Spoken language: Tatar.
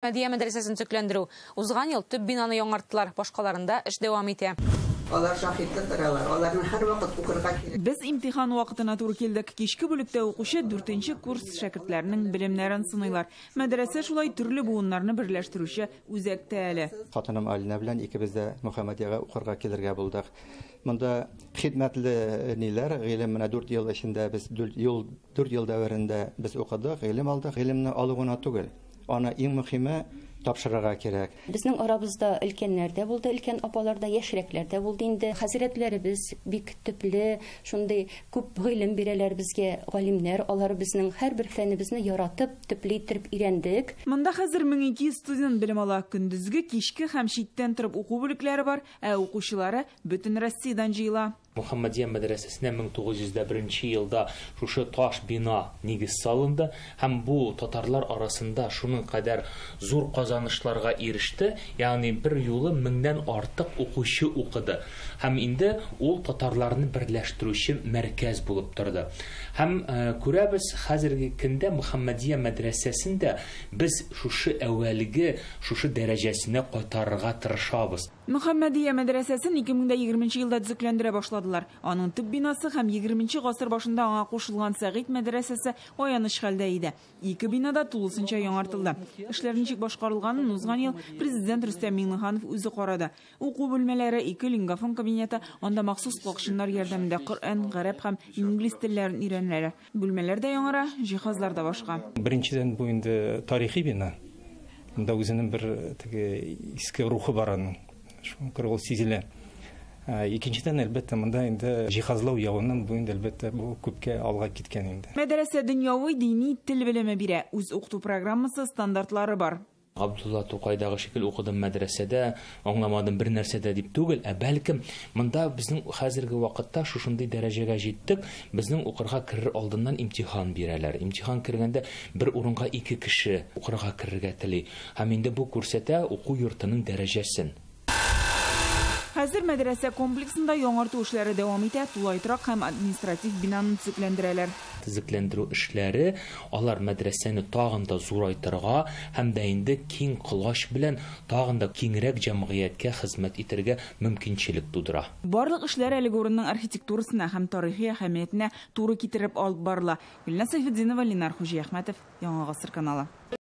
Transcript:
Мөхәммәдия мәдрәсәсен төзекләндерү. Узган ел төп бинаны яңарттылар, башкаларында эш дәвам итә. Алар шаһитлы торалар, аларны һәрвакыт укырга кирәк. Без имтихан вакытына туры килдек. Кичке бүлектә укучы 4нче курс шәкертләренең белемнәрен сыныйлар. Мәдрәсә шулай төрле буыннарны берләштерүче үзәктә әле. Хатыным Алина белән икебез дә Мөхәммәдиягә укырга килергә булдык. Монда хидмәтле ниләр, гыйлем менә 4 ел эчендә без 4 ел дәверендә без укыдык, гыйлем алдык. Гыйлемне алу гына түгел, аны иң мөһиме тапшырырга кирәк. Безнең арабызда өлкәннәр дә булды, өлкән апалар да, яшьрәкләр дә булды инде. Хәзрәтләребез бик төпле, шундый күп гыйлем бирәләр безгә, галимнәр, алар безнең һәрбер фәнебезне яратып, төпле иттереп өйрәндек. Монда хәзер 1200 студент белем ала. Көндезге, кичке һәм читтән торып уку бүлекләре бар, ә укучылары бөтен Россиядән җыела. Мөхәммәдия мәдрәсәсенә 1901 елда шушы таш бина нигез салынды һәм бу татарлар арасында шуның кадәр зур казанышларга иреште, ягъни бер юлы 1000-нән артык укучы укыды. Һәм инде ул татарларны берләштерүче мәркәз булып торды. Һәм күрәбез, хәзерге көндә Мөхәммәдия мәдрәсәсендә без шушы әүвәлге, шушы дәрәҗәсенә кайтарырга тырышабыз. Мөхәммәдия мәдрәсәсен 2020 елда төзекләндерә башладылар. Аның төп бинасы һәм 20 гасыр башында аңа кушылган Сәгыйть мәдрәсәсе аяныч хәлдә иде. Ике бина да тулысынча яңартылды. Эшләр ничек башкарылганын узган ел президент Рөстәм Миңнеханов үзе карады. Уку бүлмәләре, ике лингофон кабинеты, анда махсус колакчыннар ярдәмендә Коръән, гарәп һәм инглиз телләрен өйрәнәләр. Бүлмәләр дә яңара, җиһазлар да башка. Беренчедән, бу инде тарихи бина. Монда үзенең бер теге иске рухы бар аның. Шуңа күрә ул сизелә. Икенчедән, әлбәттә, монда инде җиһазлау ягыннан бу инде, әлбәттә, бу күпкә алга киткән инде. Мәдрәсә дөньяви дини тел белеме бирә. Үз укыту программасы, стандартлары бар. Габдулла Тукайдагы шикел укыдым мәдрәсәдә, аңламадым бер нәрсә дә дип түгел, ә бәлкем монда безнең хәзерге вакытта шушындый дәрәҗәгә җиттек, безнең укырга керер алдыннан имтихан бирәләр. Имтихан кергәндә бер урынга 2 кеше укырга керергә тели. Һәм инде бу күрсәтә уку йортының дәрәҗәсен. Хәзер мәдрәсә комплексында яңарту эшләре дәвам итә, тулай торак һәм административ бинаны төзекләндерәләр. Төзекләндерү эшләре алар мәдрәсәне тагын да зурайтырга һәм дә инде киң колач белән тагын да киңрәк җәмгыятькә хезмәт итәргә мөмкинчелек тудыра. Барлык эшләр әлеге урынның архитектурасына һәм тарихи әһәмиятенә туры китереп алып барыла. Гөлназ Сәйфетдинова, Ленар Хуҗиәхмәтов, Яңа Гасыр каналы.